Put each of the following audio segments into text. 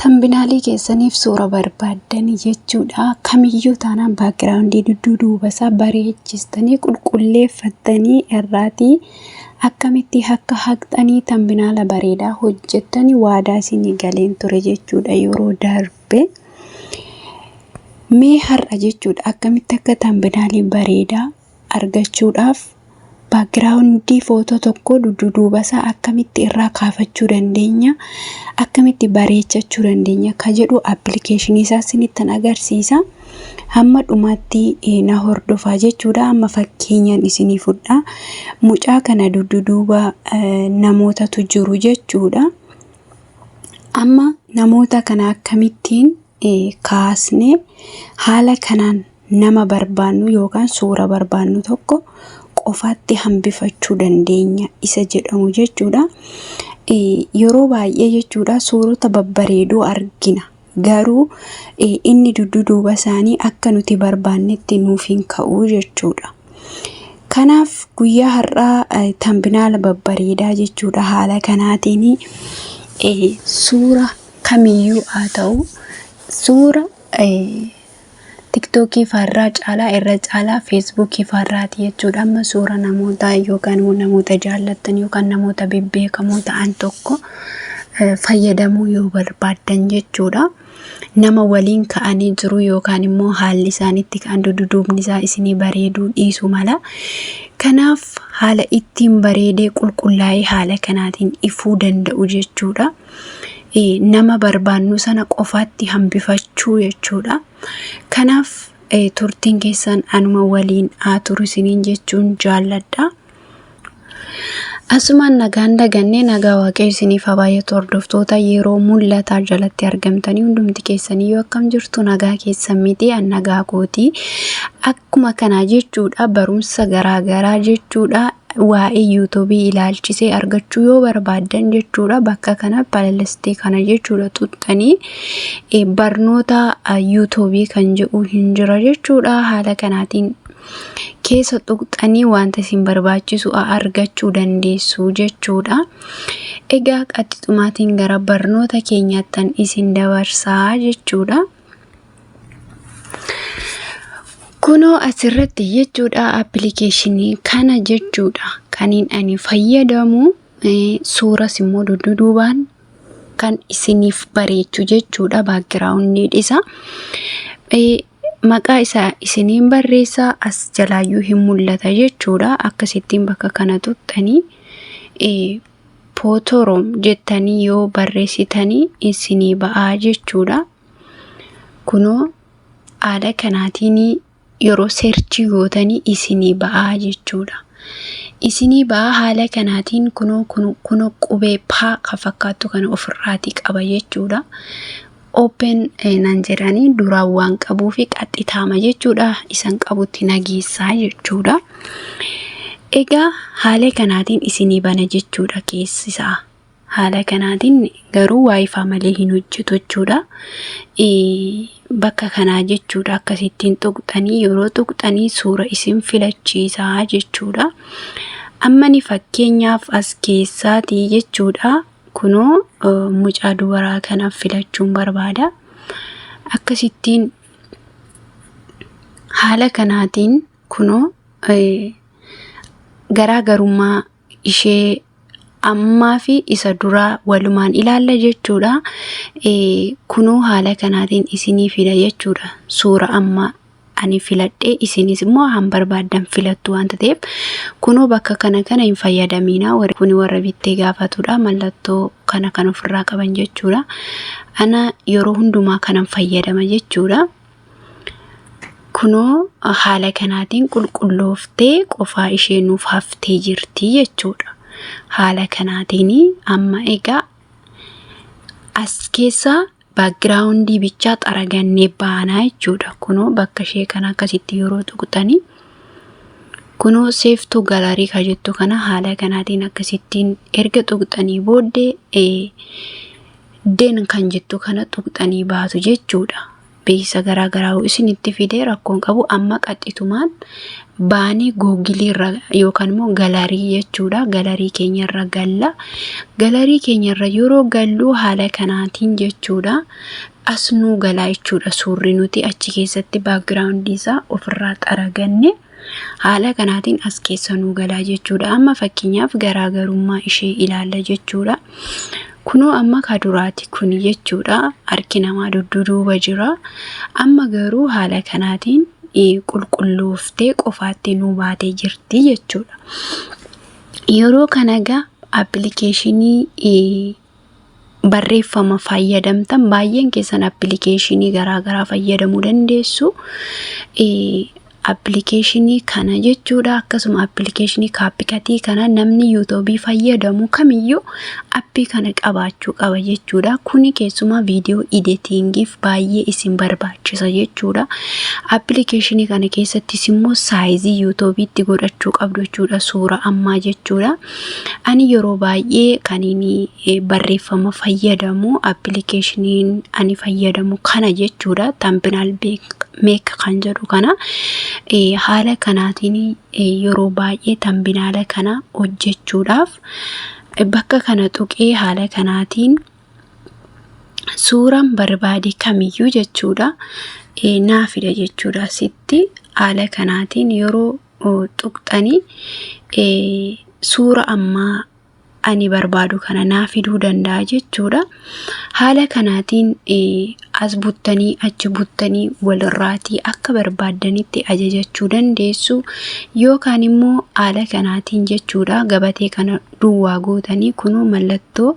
Thumbnailii keessaniif suura barbaaddanii jechuudha. Kamiyyuu taanaan backgroundii dudduuba isaa bareechistanii qulqulleeffattanii irraatii akkamitti akka haqxanii thumbnaila bareedaa hojjettanii waadaa isinii galeen ture jechuudha yeroo darbe. Mee har'a jechuudha akkamitti akka thumbnailii bareedaa argachuudhaaf backgroundii footoo tokko dudduuba isaa akkamitti irraa kaafachuu dandeenya, akkamitti bareechachuu dandeenya ka jedhu applicationii isaa isinittan agarsiisa. Hamma dhumaatti na hordofaa jechuudha. Amma fakkeenyaan isinii fudha. Mucaa kana dudduuba namootatu jiru jechuudha. Amma namoota kana akkamittiin kaasnee haala kanaan nama barbaannu yookaan suura barbaannu tokko qofaatti hambifachuu dandeenya isa jedhamu jechuudha. Yeroo baay'ee jechuudha suurota babbareedoo argina. Garuu inni dudduuba isaanii akka nuti barbaannetti nuuf hin ka'u jechuudha. Kanaaf guyyaa har'aa thumbnaila babbareedaa jechuudha haala kanaatiin suura kamiyyuu haa ta'u, suura TikTokii faarraa caalaa irra caalaa Facebookii faarraati jechuudha. Amma suura namootaa yookaan immoo namoota jaallattan yookaan namoota bebbeekamoo ta'an tokko fayyadamuu yoo barbaaddan jechuudha. Nama waliin ka'anii jiru yookaan immoo haalli isaan itti ka'an dudduubni isaa isinii bareeduu dhiisuu mala. Kanaaf haala ittiin bareedee qulqullaa'ee haala kanaatiin ifuu danda'u jechuudha. Nama barbaannu sana qofaatti hambifachuu jechuudha. Kanaaf turtiin keessan anuma waliin haa turu isiniin jechuun jaalladha. Asumaan nagaan dagannee, nagaa Waaqayyo isiniif haa baay'atu. Hordoftoota yeroo mul'ataa jalatti argamtanii hundumti keessanii yoo akkam jirtu? Nagaa keessan miti? An nagaa kooti. Akkuma kana jechuudha barumsa garaagaraa jechuudha waa'ee YouTubeii ilaalchisee argachuu yoo barbaaddan jechuudha, bakka kana playlistii kana jechuudha tuqxanii barnoota YouTubeii kan jedhu hin jira jechuudha. Haala kanaatiin keessa tuqxanii wanta isin barbaachisu argachuu dandeessu jechuudha. Egaa qaxxixumaatiin gara barnoota keenyaattan isin dabarsaa jechuudha. Kunoo asirratti jechuudha applicationii kana jechuudha kaniin ani fayyadamu, suuras immoo dudduubaan kan isiniif bareechu jechuudha, backgroundii isa. Maqaa isaa isiniin barreessaa, as jalaayyuu hin mul'ata jechuudha. Akkasittiin bakka kana tuqxanii Photoroom jettanii yoo barreessitanii isinii ba'aa jechuudha. Kunoo haala kanaatiin yeroo searchii gootanii isinii ba'aa jechuudha. Isinii ba'aa haala kanaatiin. Kunoo kunoo qubee paa kan fakkaattu kana ofirraatii qaba jechuudha. Open nan jedhanii duraan waan qabuu fi qaxxitaama jechuudha. Isan qabutti nageessaa jechuudha. Egaa haala kanaatiin isinii bana jechuudha keessi isaa. Haala kanaatiin garuu WiFi malee hin hojjetu jechuudha. Bakka kanaa jechuudha akkasittiin tuqxanii, yeroo tuqxanii suura isin filachiisaa jechuudha. Amma ni fakkeenyaaf as keessaatii jechuudha kunoo mucaa dubaraa kana filachuun barbaada. Akkasittiin haala kanaatiin kunoo garaagarummaa ishee ammaa fi isa duraa walumaan ilaalla jechuudha. Kunoo haala kanaatiin isinii fida jechuudha. Suura amma ani filadhee, isinis immoo han barbaaddan filattu waanta ta'eef, kunoo bakka kana kana hin fayyadamiina. Kuni warra bittee gaafatudha. Mallattoo kana kan ofirraa qaban jechuudha. Ana yeroo hundumaa kanan fayyadama jechuudha. Kunoo haala kanaatiin qulqullooftee qofaa ishee nuuf haftee jirti jechuudha. Haala kanaatiin amma egaa as keessaa backgroundii bichaa xaragannee baanaa jechuudha. Kunoo bakka ishee kana akkasitti yeroo tuqxanii, kunoo "save to gallery" ka jettu kana haala kanaatiin akkasittiin erga tuqxanii booddee "done" kan jettu kana tuqxanii baatu jechuudha. Beeksisa garaa garaa isinitti fidee rakkoon qabu. Amma qaxxitumaan baanee Google irra yookaan immoo gallery jechuudha. Gallery keenya irra galla. Gallery keenya irra yeroo gallu haala kanaatiin jechuudha. As nuu galaa jechuudha. Suurri nuti achi keessatti background isaa ofirraa xaraganne haala kanaatiin as keessa nuu galaa jechuudha. Amma fakkeenyaaf garaagarummaa ishee ilaalla jechuudha. Kunoo amma ka duraati kuni jechuudha. Harki namaa dudduuba jira. Amma garuu haala kanaatiin qulqullooftee qofaatti nuu baatee jirti jechuudha. Yeroo kana egaa application barreeffama fayyadamtan, baay'een keessan application garaagaraa fayyadamuu dandeessu. Application kana jechuudha, akkasuma application CapCut kana namni YouTube fayyadamu kamiyyuu app kana qabaachuu qaba jechuudha. Kuni keessumaa video editingiif baay'ee isin barbaachisa jechuudha. Application kana keessattis immoo size YouTubeitti godhachuu qabdu jechuudha, suura ammaa jechuudha. Ani yeroo baay'ee kan inni barreeffama fayyadamu applicationiin ani fayyadamu kana jechuudha. Thumbnail Maker kan jedhu kana haala kanaatiin yeroo baay'ee thumbnail kana hojjechuudhaaf bakka kana tuqee haala kanaatiin suuraan barbaade kamiyyuu jechuudha naa fida jechuudha. Asitti haala kanaatiin yeroo tuqxanii suura ammaa ani barbaadu kana naa fiduu danda'a jechuudha. Haala kanaatiin as buttanii achi buttanii walirraatii akka barbaaddanitti ajajachuu dandeessu, yookaan immoo haala kanaatiin jechuudha, gabatee kana duwwaa gootanii kunoo mallattoo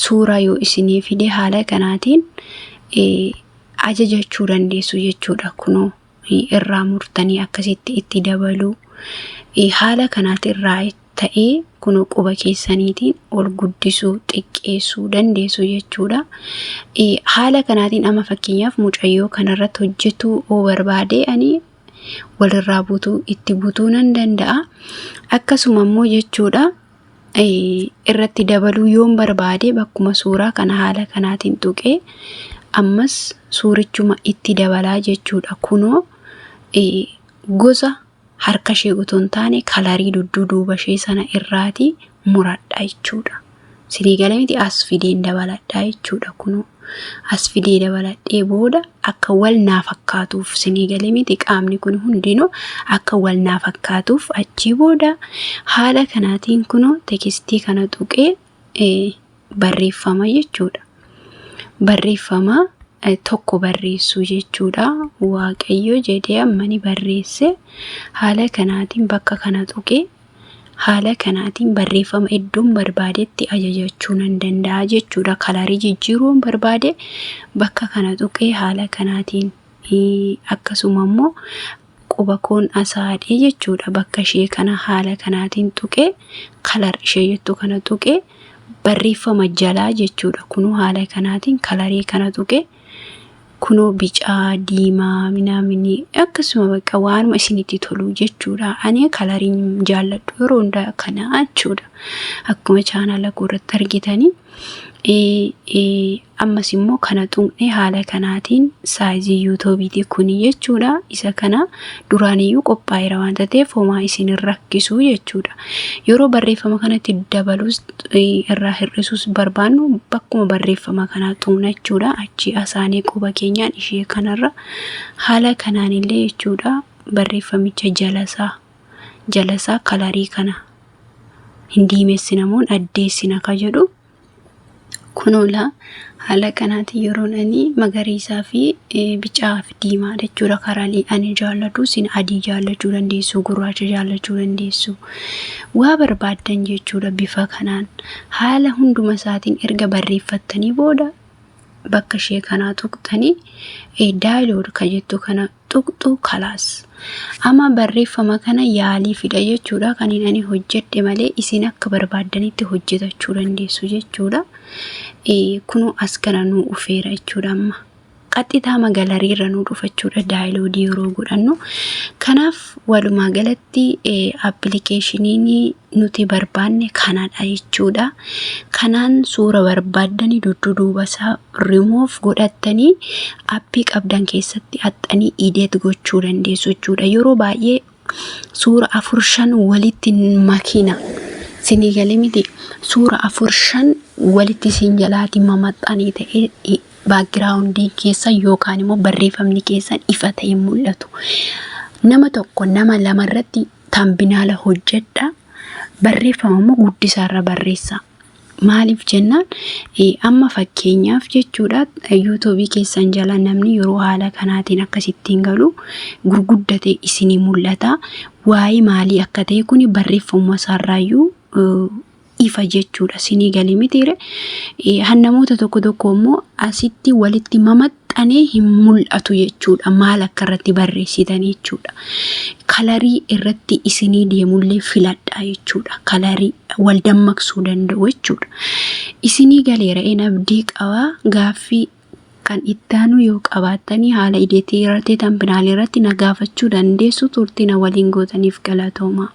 suuraa yoo isinii fide haala kanaatiin ajajachuu dandeessu jechuudha. Kunoo irraa murtanii akkasitti itti dabaluu, haala kanaatiin irraa ta'ee kunoo quba keessaniitiin ol guddisuu, xiqqeessuu dandeessu jechuudha. Haala kanaatiin amma fakkeenyaaf mucayyoo kanarratti hojjetuu yoo barbaade ani walirraa butuu, itti butuu nan danda'a. Akkasuma immoo jechuudha, irratti dabaluu yoon barbaade bakkuma suuraa kana haala kanaatiin tuqee ammas suurichuma itti dabalaa jechuudha. Kunoo gosa harka ishee otoo hin taane color dudduuba ishee sana irraati muradha jechuudha. Sinii galee miti? As fideen dabaladha jechuudha. Kunoo as fidee dabaladhee booda akka wal naa fakkaatuuf, sinii galee miti, qaamni kun hundinuu akka wal naa fakkaatuuf achii booda haala kanaatiin kunoo text kana tuqee barreeffama jechuudha. Barreeffama tokko barreessuu jechuudha. Waaqayyo jedhee amma ni barreesse. Haala kanaatiin bakka kana tuqee haala kanaatiin barreeffama iddoon barbaadetti ajajachuu nan danda'a jechuudha. Color jijjiiruun barbaade bakka kana tuqee haala kanaatiin, akkasuma immoo quba koon asaadhee jechuudha. Bakka ishee kana haala kanaatiin tuqee color ishee jettu kana tuqee barreeffama jalaa jechuudha. Kunoo haala kanaatiin color kana tuqee kunoo bicaa, diimaa, minaaminii, akkasuma bakka waanuma isinitti tolu jechuudha. Ani coloriin jaalladhu yeroo hundaa kana jechuudha. Akkuma channel koo irratti argitanii. Ammas immoo kana tuqnee haala kanaatiin size YouTubeiiti kuni jechuudha. Isa kana duraaniyyuu qophaa'eera waanta ta'eef homaa isin hin rakkisu jechuudha. Yeroo barreeffama kanatti dabalus irraa hir'isuus barbaannu bakkuma barreeffama kanaa tuqna jechuudha. Achi asaanee quba keenyaan ishee kanarra haala kanaan illee jechuudha, barreeffamicha jalasaa color kana hin diimessina moo addeessina ka jedhu. Kunoolaa haala kanaatiin yeroon ani magariisaa fi bicaa fi diimaa jechuudha karaalee ani jaalladhu. Isin adii jaallachuu dandeessu, gurraacha jaallachuu dandeessu, waa barbaaddan jechuudha. Bifa kanaan haala hunduma isaatiin erga barreeffattanii booda bakka ishee kanaa tuqxanii download ka jettu kana tuqxu, kalaas. Amma barreeffama kana yaalii fida jechuudha kan ani hojjedhe malee isin akka barbaaddanitti hojjetachuu dandeessu jechuudha. Kunoo as kana nuu dhufeera jechuudha amma. Qaxxitaama gallery irra nu dhufa jechuudha download yeroo godhannu. Kanaaf walumaa galatti appilikeeshiniin nuti barbaanne kanadha jechuudha. Kanaan suura barbaaddanii dudduuba isaa rimuuf godhattanii appii qabdan keessatti haxxanii edit gochuu dandeessu jechuudha. Yeroo baay'ee suura afur shan walitti makina. Sinii galee miti, suura afur shan walitti siin jalaati mamaxxanii ta'ee backgroundiin keessa yookaan immoo barreeffamni keessan ifa ta'e mul'atu. Nama tokko, nama lama irratti thumbnail hojjedha. Barreeffama immoo guddisaarra barreessa. Maaliif jennaan, amma fakkeenyaaf jechuudha, YouTubeii keessan jala namni yeroo haala kanaatiin akkasittiin galu gurguddate isinii mul'ata. Waa'ee maalii akka ta'e kuni barreeffamuma isaarraayyuu ifa jechuudha. Isinii galii mitiire? Namoota tokko tokko immoo asitti walitti mamaxxanee hin mul'atu jechuudha. Maal akka irratti barreessitan jechuudha. Colorii irratti isinii deemullee filadhaa jechuudha. Colorii wal dammaqsuu danda'u jechuudha. Isinii galeera een abdii qabaa. Gaaffii kan ittaanu yoo qabaattanii haala editii irratti, thumbnailii irratti na gaafachuu dandeessu. Turtii na waliin gootaniif galatooma.